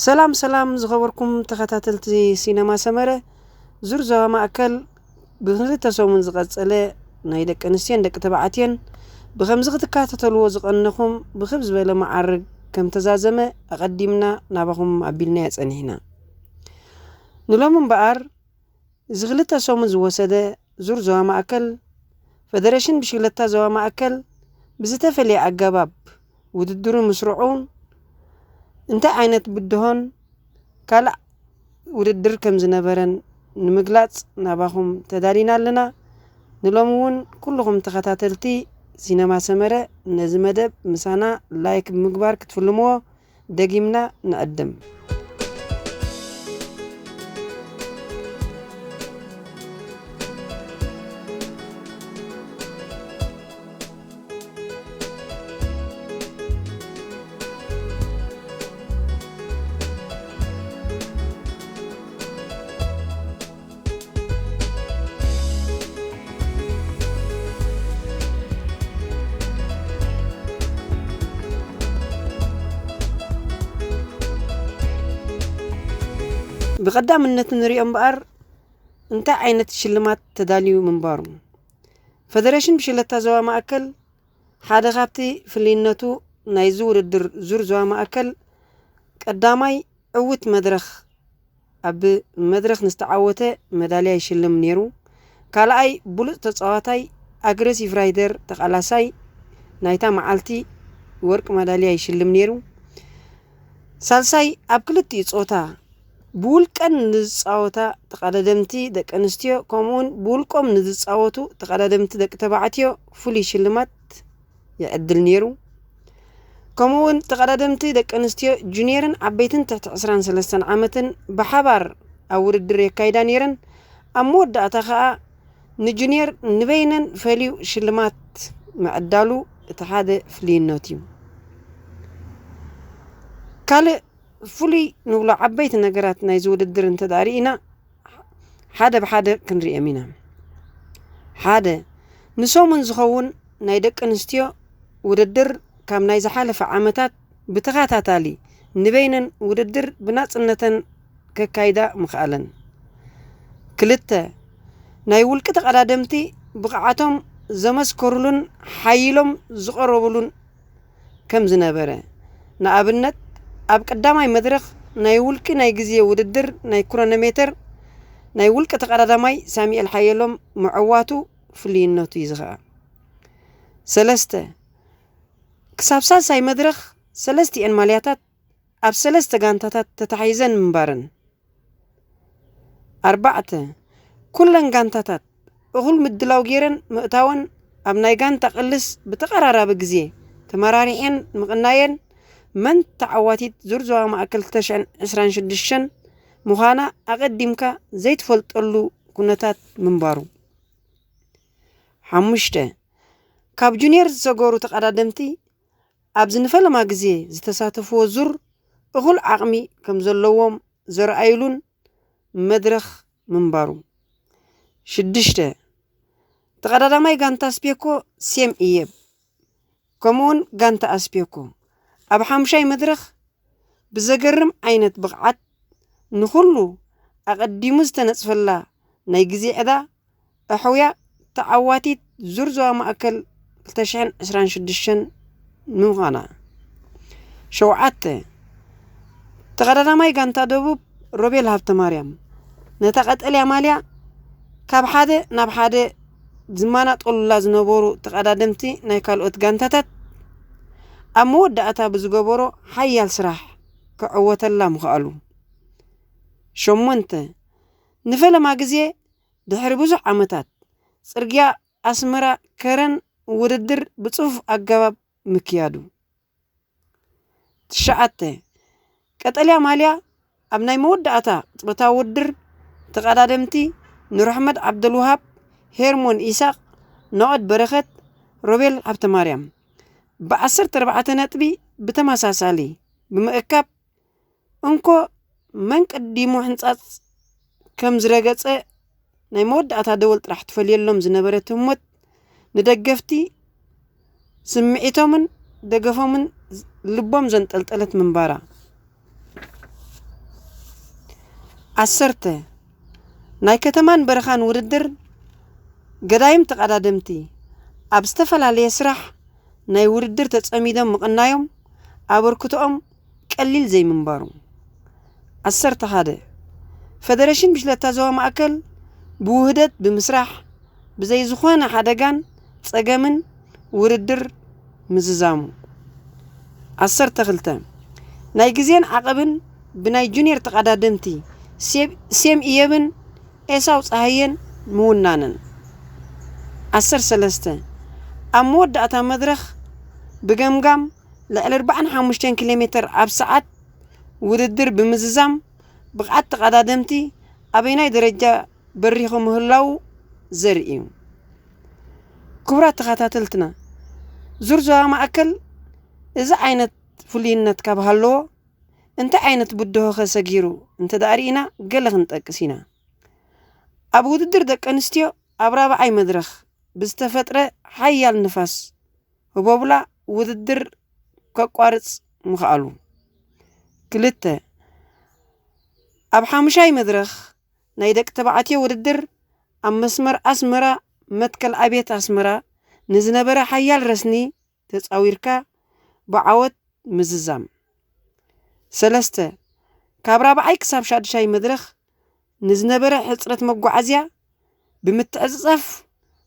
ሰላም ሰላም ዝኸበርኩም ተኸታተልቲ ሲነማ ሰመረ። ዙር ዞባ ማእከል ብክልተ ሰሙን ዝቐጸለ ናይ ደቂ ኣንስትዮን ደቂ ተባዕትዮን ብኸምዚ ክትከታተልዎ ዝቐነኹም ብኽብ ዝበለ መዓርግ ከም ተዛዘመ ኣቐዲምና ናባኹም ኣቢልናዮ ጸኒሕና። ንሎሚ እምበኣር እዚ ክልተ ሰሙን ዝወሰደ ዙር ዞባ ማእከል፣ ፈደረሽን ብሽክለታ ዞባ ማእከል ብዝተፈለየ ኣገባብ ውድድሩ ምስርዑን እንታይ ዓይነት ብድሆን ካልእ ውድድር ከም ዝነበረን ንምግላጽ ናባኹም ተዳሊና ኣለና። ንሎሚ እውን ኩልኹም ተኸታተልቲ ሲነማ ሰመረ ነዚ መደብ ምሳና ላይክ ብምግባር ክትፍልምዎ ደጊምና ንዕድም። ብቐዳምነት ንሪኦ እምበኣር እንታይ ዓይነት ሽልማት ተዳልዩ ምንባሩ። ፈደረሽን ብሽለታ ዞባ ማእከል ሓደ ካብቲ ፍልይነቱ ናይዚ ውድድር ዙር ዞባ ማእከል ቀዳማይ ዕውት መድረኽ ኣብ መድረኽ ንዝተዓወተ መዳልያ ይሽልም ነይሩ። ካልኣይ ብሉጽ ተጻዋታይ ኣግረሲቭ ራይደር ተቓላሳይ ናይታ መዓልቲ ወርቂ መዳልያ ይሽልም ነይሩ። ሳልሳይ ኣብ ክልቲኡ ጾታ ብውልቀን ንዝጻወታ ተቐዳደምቲ ደቂ ኣንስትዮ ከምኡውን ብውልቆም ንዝጻወቱ ተቐዳደምቲ ደቂ ተባዕትዮ ፍሉይ ሽልማት ይዕድል ነይሩ። ከምኡውን ተቐዳደምቲ ደቂ ኣንስትዮ ጁኒየርን ዓበይትን ትሕቲ ዕስራን ሰለስተን ዓመትን ብሓባር ኣብ ውድድር የካይዳ ነይረን። ኣብ መወዳእታ ኸኣ ንጁኒየር ንበይነን ፈልዩ ሽልማት ምዕዳሉ እቲ ሓደ ፍልይነት እዩ። ካልእ ፍሉይ ንብሎ ዓበይቲ ነገራት ናይዚ ውድድር እንተ ደኣ ርኢና ሓደ ብሓደ ክንርእዮም ኢና። ሓደ ንሰሙን ዝኸውን ናይ ደቂ ኣንስትዮ ውድድር ካብ ናይ ዝሓለፈ ዓመታት ብተኸታታሊ ንበይነን ውድድር ብናጽነተን ከካይዳ ምኽኣለን። ክልተ ናይ ውልቂ ተቐዳደምቲ ብቕዓቶም ዘመስከሩሉን ሓይሎም ዝቐረቡሉን ከም ዝነበረ፣ ንኣብነት ኣብ ቀዳማይ መድረኽ ናይ ውልቂ ናይ ግዜ ውድድር ናይ ክሮኖሜተር ናይ ውልቂ ተቐዳዳማይ ሳሚኤል ሓየሎም ምዕዋቱ ፍልይነቱ እዩ ዝኸኣ። ሰለስተ ክሳብ ሳልሳይ መድረኽ ሰለስቲኤን ማልያታት ኣብ ሰለስተ ጋንታታት ተታሒዘን ምንባረን። ኣርባዕተ ኩለን ጋንታታት እኹል ምድላው ገይረን ምእታወን ኣብ ናይ ጋንታ ቅልስ ብተቐራራቢ ግዜ ተመራሪሐን ምቕናየን መን ተዓዋቲት ዙር ዞባ ማእከል ክልተ ሽሕን ዕስራን ሽዱሽተን ምዃና ኣቐዲምካ ዘይትፈልጠሉ ኩነታት ምንባሩ። ሓሙሽተ ካብ ጁኒየር ዝሰገሩ ተቐዳደምቲ ኣብዚ ንፈለማ ግዜ ዝተሳተፍዎ ዙር እኹል ዓቕሚ ከም ዘለዎም ዘርኣይሉን መድረኽ ምንባሩ። ሽዱሽተ ተቐዳዳማይ ጋንታ ስፔኮ ሴም እየብ ከምኡውን ጋንታ ኣስፔኮ ኣብ ሓምሻይ መድረኽ ብዘገርም ዓይነት ብቕዓት ንኹሉ ኣቐዲሙ ዝተነጽፈላ ናይ ግዜ ዕዳ ኣሕውያ ተዓዋቲት ዙር ዞባ ማእከል ክልተ ሽሕን ዕስራን ሽዱሽተን ንምዃና። ሸውዓተ ተቐዳዳማይ ጋንታ ደቡብ ሮቤል ሃብተማርያም ነታ ቀጠልያ ማልያ ካብ ሓደ ናብ ሓደ ዝመናጠሉላ ዝነበሩ ተቐዳደምቲ ናይ ካልኦት ጋንታታት ኣብ መወዳእታ ብዝገበሮ ሓያል ስራሕ ክዕወተላ ምኽኣሉ። ሸሞንተ ንፈለማ ግዜ ድሕሪ ብዙሕ ዓመታት ጽርግያ ኣስመራ ከረን ውድድር ብጽፉፍ ኣገባብ ምክያዱ። ትሽዓተ ቀጠልያ ማልያ ኣብ ናይ መወዳእታ ቅጽበታዊ ውድድር ተቐዳደምቲ ኑርኣሕመድ ዓብደልውሃብ፣ ሄርሞን ኢሳቕ፣ ናኦድ በረኸት፣ ሮቤል ሃብተማርያም ብዓሰርተ ኣርባዕተ ነጥቢ ብተመሳሳሊ ብምእካብ እንኮ መን ቀዲሙ ሕንጻጽ ከም ዝረገጸ ናይ መወዳእታ ደወል ጥራሕ ትፈልየሎም ዝነበረት ህሞት ንደገፍቲ ስምዒቶምን ደገፎምን ልቦም ዘንጠልጠለት ምንባራ። ዓሰርተ፣ ናይ ከተማን በረኻን ውድድር፣ ገዳይም ተቐዳደምቲ ኣብ ዝተፈላለየ ስራሕ ናይ ውድድር ተጸሚዶም ምቕናዮም ኣበርክቶኦም ቀሊል ዘይምንባሩ። ዓሰርተ ሓደ፣ ፈደረሽን ብሽለታ ዞባ ማእከል ብውህደት ብምስራሕ ብዘይ ዝኾነ ሓደጋን ጸገምን ውድድር ምዝዛሙ። ዓሰርተ ክልተ፣ ናይ ግዜን ዓቐብን ብናይ ጁኒየር ተቐዳደምቲ ሴብ-፣ ሴም ኢየብን ኤሳው ጸሃየን ምውናነን። ዓሰርተ ሰለስተ፣ ኣብ መወዳእታ መድረኽ ብገምጋም ልዕሊ ኣርባዓን ሓሙሽተን ኪሎ ሜትር ኣብ ሰዓት ውድድር ብምዝዛም ብቕዓት ተቐዳደምቲ ኣበይናይ ደረጃ በሪኹ ምህላዉ ዘርኢ እዩ። ክቡራት ተኸታተልትና፣ ዙር ዞባ ማእከል እዚ ዓይነት ፍሉይነት ካብ ሃለዎ፣ እንታይ ዓይነት ብድሆ ከ ሰጊሩ እንተ ደኣ ርኢና ገለ ክንጠቅስ ኢና። ኣብ ውድድር ደቂ ኣንስትዮ ኣብ ራብዓይ መድረኽ ብዝተፈጥረ ሓያል ንፋስ ህቦብላ ውድድር ከቋርጽ ምኽኣሉ። ክልተ፣ ኣብ ሓሙሻይ መድረኽ ናይ ደቂ ተባዕትዮ ውድድር ኣብ መስመር ኣስመራ መትከል ኣብየት ኣስመራ ንዝነበረ ሓያል ረስኒ ተጻዊርካ ብዓወት ምዝዛም። ሰለስተ፣ ካብ ራብዓይ ክሳብ ሻድሻይ መድረኽ ንዝነበረ ሕጽረት መጓዓዝያ ብምትዕጽጻፍ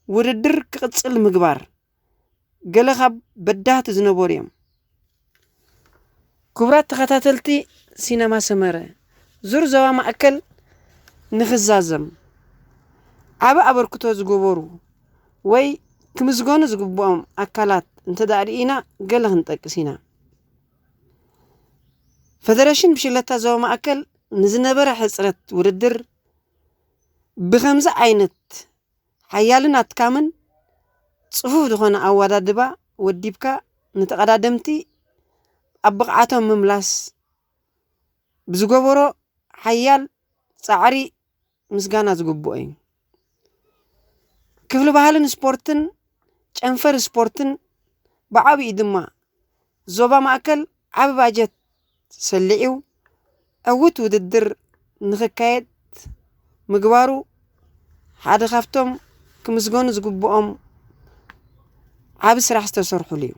ውድድር ክቕጽል ምግባር ገለ ካብ በዳህቲ ዝነበሩ እዮም። ክቡራት ተኸታተልቲ ሲነማ ሰመረ፣ ዙር ዞባ ማእከል ንኽዛዘም ዓቢ ኣበርክቶ ዝገበሩ ወይ ክምስገኑ ዝግብኦም ኣካላት እንተ ደኣ ርኢና ገለ ክንጠቅስ ኢና። ፈደረሽን ብሽለታ ዞባ ማእከል ንዝነበረ ሕጽረት ውድድር ብኸምዚ ዓይነት ሓያልን ኣድካምን ጽፉፍ ዝኾነ ኣወዳድባ ወዲብካ ንተቐዳደምቲ ኣብ ብቕዓቶም ምምላስ ብዝገበሮ ሓያል ጻዕሪ ምስጋና ዝግብኦ እዩ። ክፍሊ ባህልን ስፖርትን ጨንፈር ስፖርትን ብዓቢኡ ድማ ዞባ ማእከል ዓቢ ባጀት ሰሊዑ ዕዉት ውድድር ንኽካየድ ምግባሩ ሓደ ካብቶም ክምስገኑ ዝግብኦም ዓቢ ስራሕ ዝተሰርሑሉ እዩ።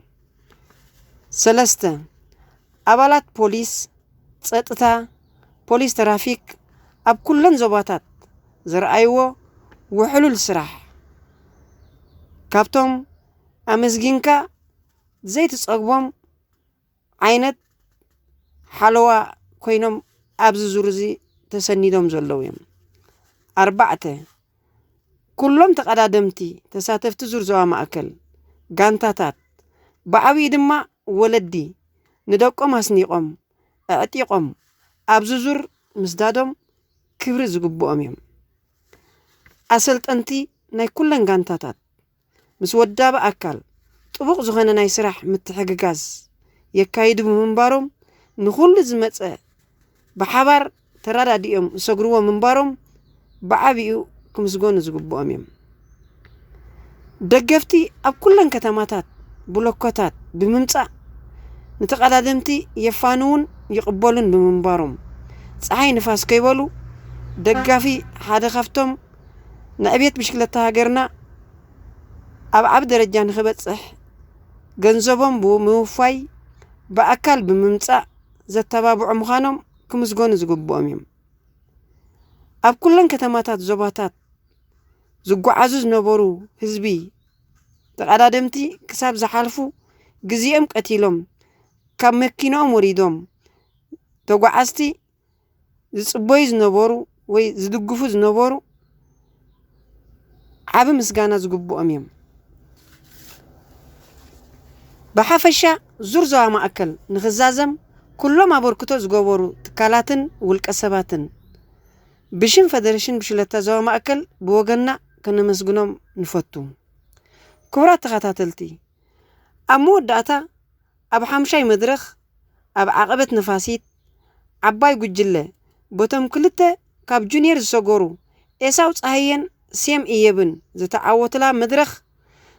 ሰለስተ፣ ኣባላት ፖሊስ፣ ጸጥታ፣ ፖሊስ ትራፊክ ኣብ ኩለን ዞባታት ዘርኣይዎ ውሕሉል ስራሕ ካብቶም ኣመስጊንካ ዘይትጸግቦም ዓይነት ሓለዋ ኮይኖም ኣብዚ ዙር እዚ ተሰኒዶም ዘለዉ እዮም። ኣርባዕተ፣ ኩሎም ተቐዳደምቲ ተሳተፍቲ ዙር ዞባ ማእከል፣ ጋንታታት፣ ብዓቢኡ ድማ ወለዲ ንደቆም ኣስኒቖም፣ ኣዕጢቖም ኣብዚ ዙር ምስዳዶም ክብሪ ዝግብኦም እዮም። ኣሰልጠንቲ ናይ ኩለን ጋንታታት ምስ ወዳቢ ኣካል ጥቡቕ ዝኾነ ናይ ስራሕ ምትሕግጋዝ የካይዱ ብምንባሮም፣ ንኹሉ ዝመጸ ብሓባር ተረዳዲኦም ዝሰግርዎ ምንባሮም ብዓቢኡ ክምስገኑ ዝግብኦም እዮም። ደገፍቲ ኣብ ኩለን ከተማታት ብሎኮታት ብምምጻእ ንተቐዳደምቲ የፋንዉን ይቕበሉን ብምንባሮም፣ ጸሓይ ንፋስ ከይበሉ ደጋፊ ሓደ ካብቶም ንዕቤት ብሽክለታ ሃገርና ኣብ ዓቢ ደረጃ ንኽበጽሕ ገንዘቦም ብምውፋይ ብኣካል ብምምጻእ ዘተባብዑ ምዃኖም ክምስገኑ ዝግብኦም እዮም። ኣብ ኩለን ከተማታት ዞባታት ዝጓዓዙ ዝነበሩ ህዝቢ ተቐዳደምቲ ክሳብ ዝሓልፉ ግዜኦም ቀቲሎም ካብ መኪንኦም ወሪዶም ተጓዓዝቲ ዝጽበዩ ዝነበሩ ወይ ዝድግፉ ዝነበሩ ዓቢ ምስጋና ዝግብኦም እዮም። ብሓፈሻ ዙር ዞባ ማእከል ንኽዛዘም ኩሎም ኣበርክቶ ዝገበሩ ትካላትን ውልቀ ሰባትን ብሽም ፈደረሽን ብሽለታ ዞባ ማእከል ብወገንና ከነመስግኖም ንፈቱ። ክቡራት ተኸታተልቲ፣ ኣብ መወዳእታ ኣብ ሓምሻይ መድረኽ ኣብ ዓቐበት ነፋሲት ዓባይ ጉጅለ በቶም ክልተ ካብ ጁንየር ዝሰገሩ ኤሳው ጸሃየን ሴም እየብን ዝተዓወትላ መድረኽ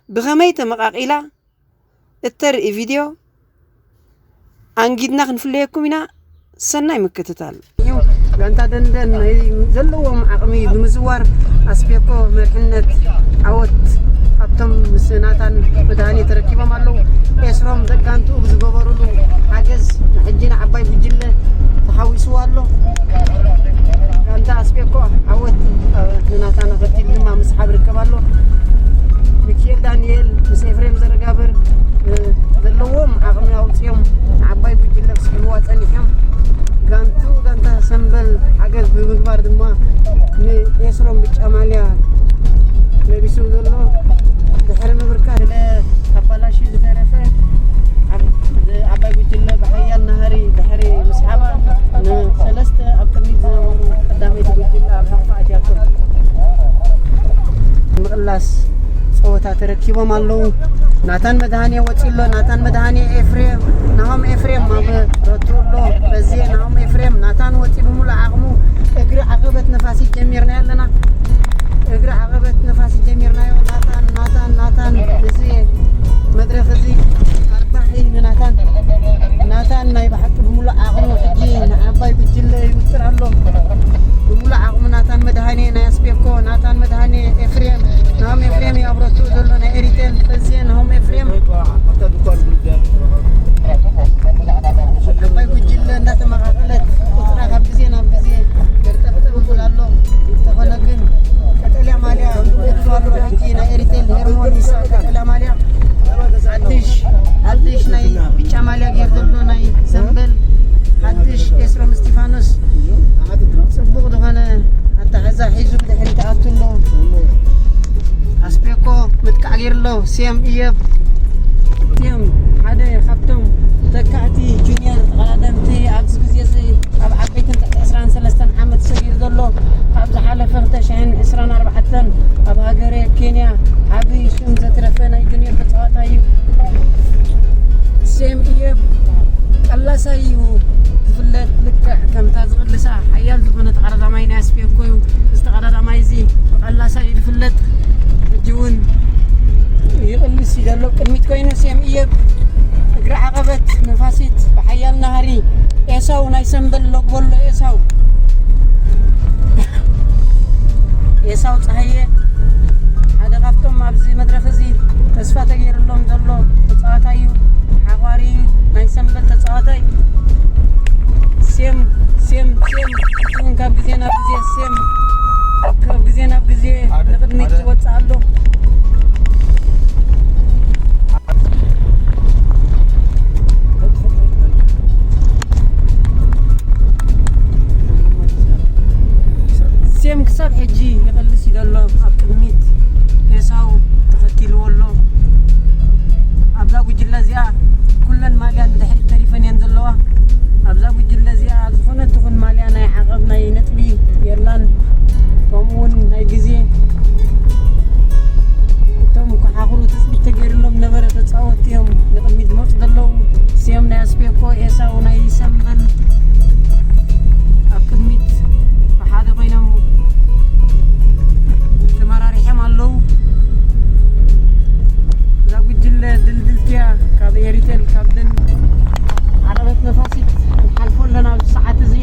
ብኸመይ ተመቓቒላ እተርኢ ቪድዮ ኣንጊድና ክንፍለየኩም ኢና። ሰናይ ምክትታል። እዩ። ጋንታ ደንደን ናይ ዘለዎም ዓቕሚ ብምዝዋር ኣስቤኮ መሪሕነት ዓወት ካብቶም ምስ ናታን መድሃኔ ተረኪቦም ኣለዉ። ኤስሮም ደጋንቱ ብዝገበሩሉ ሓገዝ ንሕጂ ንዓባይ ጉጅለ ተሓዊስዎ ኣሎ። ጋንታ ኣስቤኮ ዓወት፣ እ፣ ንናታን ኣኸቲሉ ድማ ምስሓብ ይርከብ ኣሎ። ሚኪኤል ዳንኤል ምስ ኤፍሬም ዘረጋብር፣ እ፣ ዘለዎም ዓቕሚ ኣውፅኦም ንዓባይ ጉጅለ ክስሕብዋ ፀኒሖም። ጋንቱ ጋንታ ሰምበል ሓገዝ ብምግባር ድማ ንኤስሮም ብጫ ማልያ ለቢሱ ዘሎ ድሕሪ ምብርካት ኣባላሽ ዝተረፈ ኣብ ዓባይ ጉጅለ ብሓያል ናህሪ ድሕሪ ምስሓባ ንሰለስተ ኣብ ቅድሚት ዝነበሩ ቀዳመይቲ ጉጅለ ኣብ ሓፋ ኣትያቶም። ምቕላስ ጸወታ ተረኪቦም ኣለዉ። ናታን መድሃኔ ወጺኡ ኣሎ። ናታን መድሃኔ፣ ኤፍሬም፣ ናሆም ኤፍሬም ኣብ ረቱ ኣሎ። በዚ ናሆም ኤፍሬም፣ ናታን ወጺኡ ብምሉእ ዓቕሙ። እግሪ ዓቐበት ነፋሲት ጀሚርናዮ ኣለና። እግሪ ዓቐበት ነፋሲት ጀሚርናዮ። ናታን፣ ናታን፣ ናታን፣ እዚ መድረኽ እዚ ኣርባሒ ንናታን። ናታን ናይ ብሓቂ ብምሉእ ዓቕሙ ሕጂ ንዓባይ ጉጅለ ይውጥር ኣሎ። ብምሉእ ዓቕሙ ናታን መድሃኔ ናይ ኣስቤኮ፣ ናታን መድሃኔ ኤፍሬም፣ ናሆም ኤፍሬም እዩ ኣብ ረትኡ ዘሎ ናይ ኤሪቴል፣ በዚ ናሆም ኤፍሬም። ዓባይ ጉጅለ እንዳተመቓቐለት ቁፅራ ካብ ግዜ ናብ ግዜ ገርጠፍጠፍ ይብል ኣሎ። እንተኾነ ግን ቀጠልያ ማልያ ገዲፉ ኣሎ። ሕጂ ናይ ኤሪቴል ሄርሞን ይስዕ ቀጠልያ ማልያ። ሓድሽ፣ ሓድሽ ናይ ብጫ ማልያ ገይሩ ዘሎ ናይ ሰምበል ሓድሽ ኤስሮም እስቲፋኖስ ጽቡቕ ዝኾነ ኣታሕዛ ሒዙ ብድሕሪት ኣቱ ኣሎ። ኣስቤኮ ምጥቃዕ ገይሩ ኣሎ። ሴም እየብ፣ ሴም ሓደ ካብቶም ተካእቲ ጁኒየር ተቐዳደምቲ ኣብዚ ግዜ እዚ ኣብ ዓበይትን ትሕቲ ዕስራን ሰለስተን ዓመት ሰጊሩ ዘሎ፣ ኣብ ዝሓለፈ ክልተ ሽሕን ዕስራን ኣርባዕተን ኣብ ሃገረ ኬንያ ዓቢ ሽም ዘትረፈ ናይ ጁኒየር ተጻዋታይ እዩ። ሴም እየብ ቀላሳይ እዩ ዝፍለጥ። ልክዕ ከምታ ዝቕልሳ ሓያል ዝኾነ ተቐዳዳማይ ናይ ኣስቤኮ እዩ። እዚ ተቐዳዳማይ እዚ ብቐላሳይ እዩ ዝፍለጥ። ሕጂ እውን ይቕልስ እዩ ዘሎ። ቅድሚት ኮይኑ ሴም እየብ እግሪ ዓቐበት ነፋሲት ብሓያል ናህሪ ኤሳው ናይ ሰምበል ለጉበሎ ኤሳው። ኤሳው ጸሃየ ሓደ ካብቶም ኣብዚ መድረኽ እዚ ተስፋ ተገይርሎም ዘሎ ተጻዋታይ እዩ። ሓጓሪ ናይ ሰምበል ተጻዋታይ። ሴም፣ ሴም፣ ሴም። እውን ካብ ግዜ ናብ ግዜ ሴም፣ ካብ ግዜ ናብ ግዜ ንቕድሚት ይወጽእ ኣሎ። ሴም ክሳብ ሕጂ ይቐልስ እዩ ዘሎ። ኣብ ቅድሚት ኤሳው ተኸቲልዎ ኣሎ። ኣብዛ ጉጅለ እዚኣ ኩለን ማልያ ንድሕሪት ተሪፈን እየን ዘለዋ። ኣብዛ ጉጅለ እዚኣ ዝኾነ ትኹን ማልያ ናይ ዓቐብ ናይ ነጥቢ የላን። ከምኡ እውን ናይ ግዜ እቶም ከሓኽሩ ትጽቢት ተገይሩሎም ነበረ ተጻወትቲ እዮም ንቕድሚት ዝመጹ ዘለዉ። ሴም ናይ ኣስቤኮ፣ ኤሳው ናይ ሰምበል ኣብ ቅድሚት ብሓደ ኮይኖም ተመራሪሖም ኣለዉ። እዛ ጉጅለ ድልድልቲ እያ። ካብ ኤሪቴል ካብ ድን ዓቐበት ነፋሲት ንሓልፎ ኣለና ኣብዚ ሰዓት እዚ።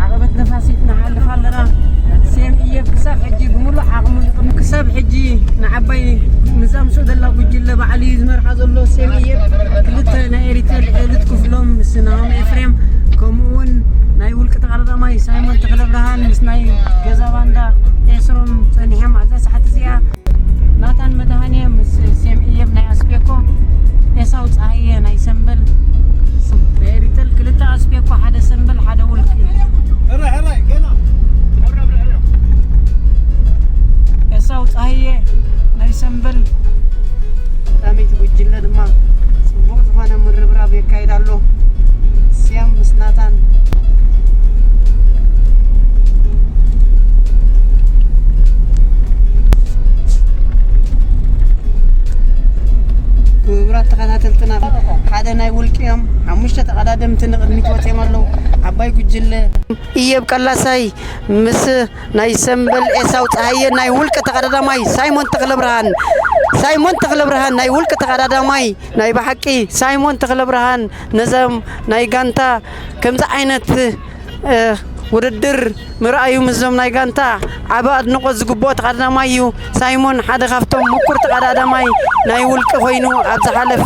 ዓቐበት ነፋሲት ንሓልፍ ኣለና። ሴም እየብ ክሳብ ሕጂ ብምሉእ ዓቕሙ ንቕድሚ ክሳብ ሕጂ ንዓባይ ንዛ ምስኡ ዘላ ጉጅለ ባዕሉ እዩ ዝመርሓ ዘሎ። ሴም እየብ ክልተ ናይ ኤሪቴል ኤሉት ክፍሎም ምስ ናሆም ኤፍሬም ከምኡ እውን ናይ ውልቂ ተቐዳዳማይ ሳይሞን ተኽለብርሃን ምስ ናይ ገዛ ባንዳ ኤስሮም ጸኒሖም ኣብዛ ሰዓት እዚኣ። ናታን መድሃኔ ምስ ሴም እየብ ናይ ኣስቤኮ፣ ኤሳው ጸሃየ ናይ ሰምበል፣ ናይ ኤሪቴል ክልተ ኣስቤኮ፣ ሓደ ሰምበል፣ ሓደ ውልቂ። ኤሳው ጸሃየ ናይ ሰምበል ቀዳመይቲ ጉጅለ ድማ ጽቡቕ ዝኾነ ምርብራብ የካይድ ኣሎ። ሴም ምስ ናታን። ክቡራት ተኸታተልትና፣ ሓደ ናይ ውልቂ እዮም። ሓሙሽተ ተቐዳደምቲ ንቕድሚት ወፂኦም ኣለዉ። ዓባይ ጉጅለ እየብ ቀላሳይ ምስ ናይ ሰምበል ኤሳው ጸሃየ ናይ ውልቂ ተቐዳዳማይ ሳይሞን ተኽለብርሃን። ሳይሞን ተኽለብርሃን ናይ ውልቂ ተቐዳዳማይ፣ ናይ ብሓቂ ሳይሞን ተኽለብርሃን ነዞም ናይ ጋንታ ከምዚ ዓይነት ውድድር ምርኣዩ ምስዞም ናይ ጋንታ ዓቢ ኣድንቖት ዝግብኦ ተቐዳዳማይ እዩ። ሳይሞን ሓደ ካብቶም ምኩር ተቐዳዳማይ ናይ ውልቂ ኮይኑ ኣብ ዝሓለፈ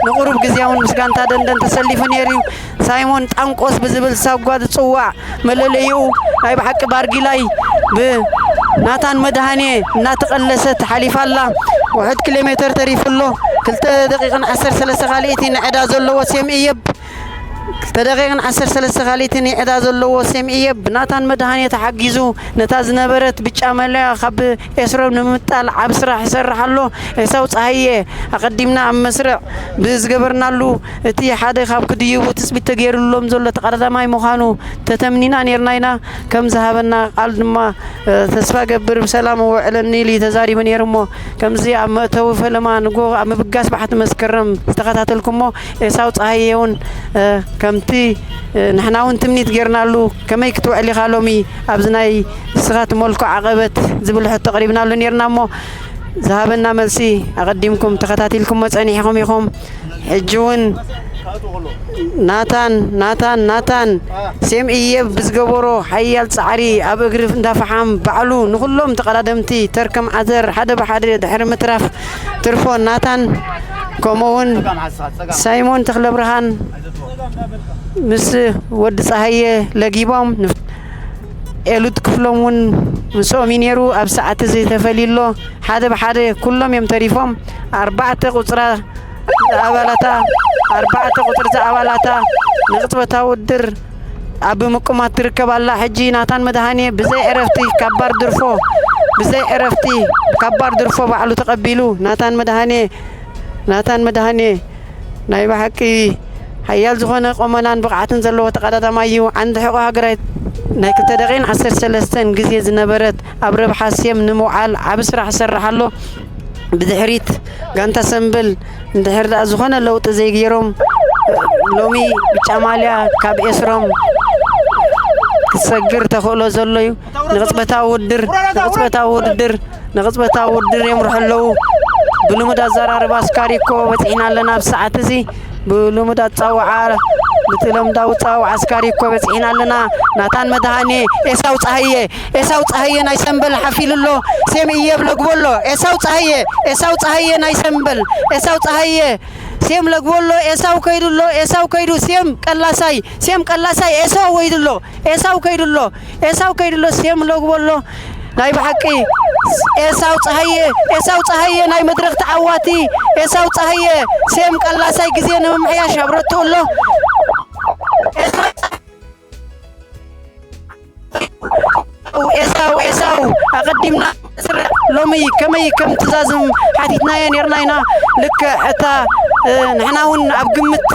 ንቑሩብ ግዜ እውን ምስ ጋንታ ደንደን ተሰሊፉ ነይሩ እዩ። ሳይሞን ጣንቆስ ብዝብል ሳጓ ዝጽዋዕ መለለይኡ ናይ ብሓቂ ባርጊላይ ብናታን መድሃኔ እናተቐለሰት ሓሊፋ ኣላ። ውሑድ ኪሎ ሜተር ተሪፉ ኣሎ። ክልተ ደቂቕን ዓሰርተ ሰለስተ ካልኢት ንዕዳ ዘለዎ ሴም እየብ ክልተ ደቂቕን ዓሰርተ ሰለስተ ካልኢትን ይዕዳ ዘለዎ ሴም እየብ ብናታን መድሃኔ ተሓጊዙ ነታ ዝነበረት ብጫ መለያ ካብ ኤስሮም ንምምጣል ዓብ ስራሕ ይሰርሕ ኣሎ። ኤሳው ፀሃየ ኣቐዲምና ኣብ መስርዕ ብዝገበርናሉ እቲ ሓደ ካብ ክድይቡ ትፅቢት ተገይሩሎም ዘሎ ተቐዳዳማይ ምዃኑ ተተምኒና ነይርና ኢና። ከም ዝሃበና ቃል ድማ ተስፋ ገብር ብሰላም እውዕለኒ ኢሉ ተዛሪቡ ነይሩ እሞ ከምዚ ኣብ መእተዊ ፈለማ ንጎ ኣብ ምብጋስ ባሕቲ መስከረም ዝተኸታተልኩሞ ኤሳው ፀሃየ እውን ከምቲ ንሕና እውን ትምኒት ጌርናሉ ከመይ ክትውዕል ኢኻ ሎሚ ኣብዚ ናይ ንስኻ ትመልኮ ዓቐበት ዝብል ሕቶ ኣቕሪብናሉ ነይርና እሞ ዝሃበና መልሲ ኣቐዲምኩም ተኸታቲልኩሞ ጸኒሕኹም ኢኹም። ሕጂ እውን ናታን ናታን ናታን ሴም እየብ ብዝገበሮ ሓያል ጻዕሪ ኣብ እግሪ እንዳፈሓም ባዕሉ ንኹሎም ተቐዳደምቲ ተርከም ዓዘር ሓደ ብሓደ ድሕሪ ምትራፍ ትርፎ ናታን ከምኡውን ሳይሞን ተኽለብርሃን ምስ ወዲ ጸሃየ ለጊቦም ኤሉድ ክፍሎም እውን ምስኦም እዩ ነይሩ። ኣብ ሰዓት እዚ ተፈልዩ ኣሎ። ሓደ ብሓደ ኩሎም እዮም ተሪፎም። ኣርባዕተ ቁፅራ ኣባላታ ኣርባዕተ ቁፅሪ ኣባላታ ንቅፅበታዊ ውድድር ኣብ ምቁማት ትርከብ ኣላ። ሕጂ ናታን መድሃኔ ብዘይ ዕረፍቲ ካብ ባር ድርፎ ብዘይ ዕረፍቲ ካብ ባር ድርፎ ባዕሉ ተቐቢሉ ናታን መድሃኔ ናታን መድሃኔ ናይ ብሓቂ ሓያል ዝኾነ ቆመናን ብቕዓትን ዘለዎ ተቐዳዳማይ እዩ። ዓንዲ ሕቖ ሃገራዊት ናይ ክልተ ደቂቕን ዓሰርተ ሰለስተን ግዜ ዝነበረት ኣብ ረብሓ ሴም ንምውዓል ዓቢ ስራሕ ይሰርሕ ኣሎ። ብድሕሪት ጋንታ ሰምበል እንድሕር ደኣ ዝኾነ ለውጢ ዘይገይሮም ሎሚ ብጫ ማልያ ካብ ኤስሮም ክሰግር ተኽእሎ ዘሎ እዩ። ንቕጽበታዊ ውድድር ንቕጽበታዊ ውድድር ንቕጽበታዊ ውድድር የምርሑ ኣለዉ። ብልሙድ ኣዘራርባ ኣስካሪኮ በጺሕና ኣለና። ኣብ ሰዓት እዚ ብልሙድ ኣጻውዓ ብቲ ልምዳዊ ኣጻውዓ ኣስካሪኮ በጺሕና ኣለና። ናታን መድሃኔ ኤሳው ጸሃየ ኤሳው ጸሃየ ናይ ሰምበል ሓፊሉ ኣሎ። ሴም እየብ ለግቦ ኣሎ። ኤሳው ጸሃየ ኤሳው ጸሃየ ናይ ሰምበል ኤሳው ጸሃየ ሴም ለግቦ ኣሎ። ኤሳው ከይዱ ኣሎ። ኤሳው ከይዱ ሴም ቀላሳይ ሴም ቀላሳይ ኤሳው ወይዱ ኣሎ። ኤሳው ከይዱ ኣሎ። ኤሳው ከይዱ ኣሎ። ሴም ለግቦ ኣሎ። ናይ ብሓቂ ኤሳው ጸሃየ ኤሳው ጸሃየ ናይ መድረኽ ተዓዋቲ ኤሳው ጸሃየ ሴም ቀላሳይ ግዜ ንምምሕያሽ ኣብረቱ ኣሎ። ኤሳው ኤሳው ኣቐዲምና ስርዕ ሎሚ ከመይ ከም ትዛዝም ሓቲትናዮ ነርና ኢና። ልክዕ እታ ንሕና እውን ኣብ ግምት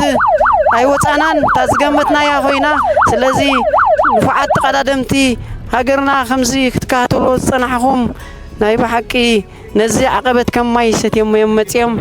ኣይወፃናን እታ ዝገመትናያ ኮይና። ስለዚ ንፉዓት ተቐዳደምቲ ሃገርና ከምዚ ክትከታተልዎ ዝፀናሕኹም ናይ ብሓቂ ነዚ ዓቐበት ከም ማይ ሰትዮም እዮም መፅዮም።